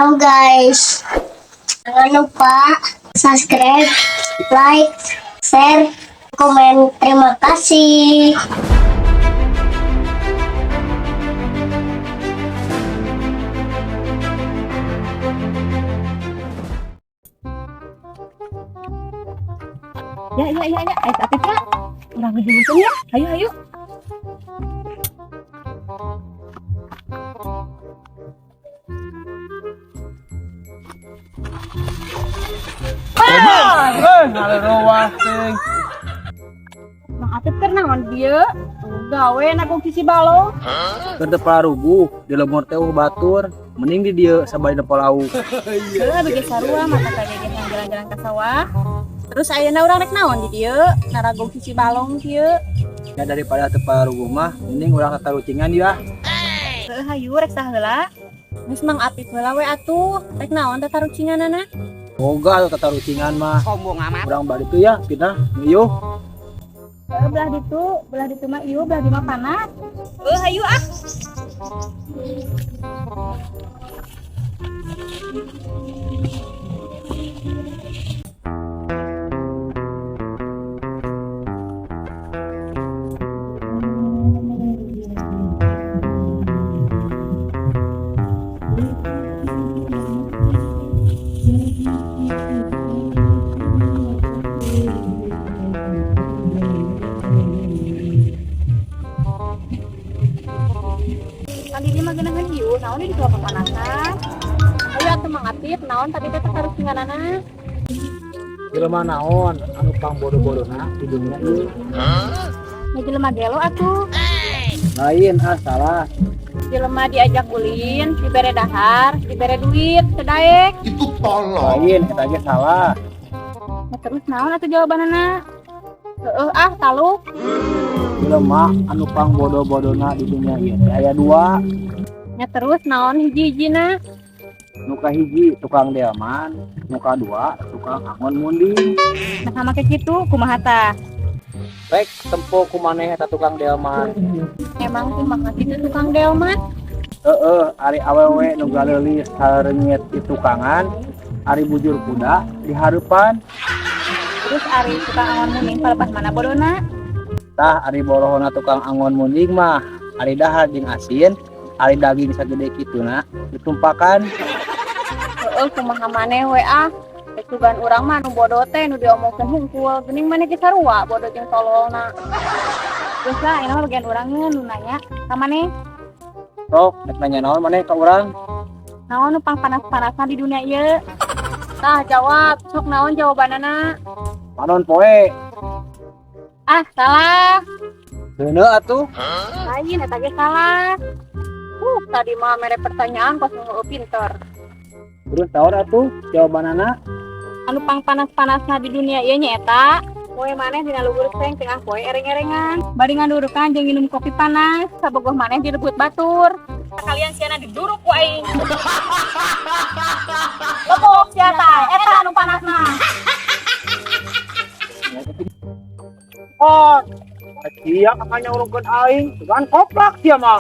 Halo guys, jangan lupa subscribe, like, share, komen. Terima kasih. Ya. Ayo, Apip, Kak. Urang ngejumukeun ya. Hayu, hayu. Eh, ngareureuah teuing. Mang Apip keur naon dieu? Gawe nagog sisi balong. Keur teu paruguh di lembur teh eueuh batur, mending di dieu sabari nempo lauk. Heuh, bege sarua mata ka gege yang jalan-jalan ka sawah. Terus ayeuna urang rek naon di dieu? Naragog sisi balong kieu. Ya daripada teu paruguh mah, mending urang tatarucingan ya. Heuh, hayu rek saheula. Geus Mang Apip heula we atuh. Rek naon tatarucinganana? Boga atuh tatarucingan mah. Sombong amat. Urang balik tuh ya, pindah ieu. Heuh, belah ditu mah ieu, belah di mah panas. Heuh, hayu ah. Kan di mah geunaheun ieu, naon di ditu pepanasan. Ayo atuh Mang Apip, naon tadi teh tatarucinganana? Jelema naon anu pangbodo-bodona di dunia ieu? Nya jelema gelo atuh. Lain ah salah. Jelema diajak ulin, dibere dahar, dibere duit, teu daek. Itu tolol. Lain eta ge salah. Nah, terus naon atuh jawabanana? Heueuh ah, taluk. Jelema anu pangbodo-bodona di dunia ieu teh aya dua. Nya terus naon hiji-hijina? Nu kahiji tukang delman, nu kadua tukang angon munding. Nah, sama kayak gitu, kumaha tah? Rek tempo ku maneh eta tukang delman. Emang kumaha kitu tukang delman? Heeh, ari awewe nu galeulis hareungit di tukangan, ari bujur kuda di hareupan. Terus ari tukang angon munding palepas mana bodona? Tah ari borohona tukang angon munding mah, ari dahar jeung asin, ari daging sagede kituna ditumpakan. Heueuh, kumaha maneh we ah? Sugan urang mah nu bodoh teh nu diomongkeun hungkul, geuning maneh ge sarua bodoh jeung tololna. Terus lah, ini mah bagian urang nu nanya ka maneh. Sok, rek nanya naon maneh ka urang? Naon nu pangpanas-panasna di dunia ieu? Tah jawab, sok naon jawabanana? Panon poe. Ah, salah. Seuneu atuh. Lain eta ge salah. Tadi mah mere pertanyaan kos nu pinter. Terus naon atuh jawabanana? Anu pangpanas-panasna di dunia ieu nyaeta poe maneh dina luhur seng tengah poe ereng-erengan. Bari ngandurukan jeung minum kopi panas, sabogoh maneh direbut batur. Kalian siana diduruk ku aing. Lebok sia tah, eta anu panasna. Oh, sia kakaknya urungkeun aing, sugan koplak sia mah.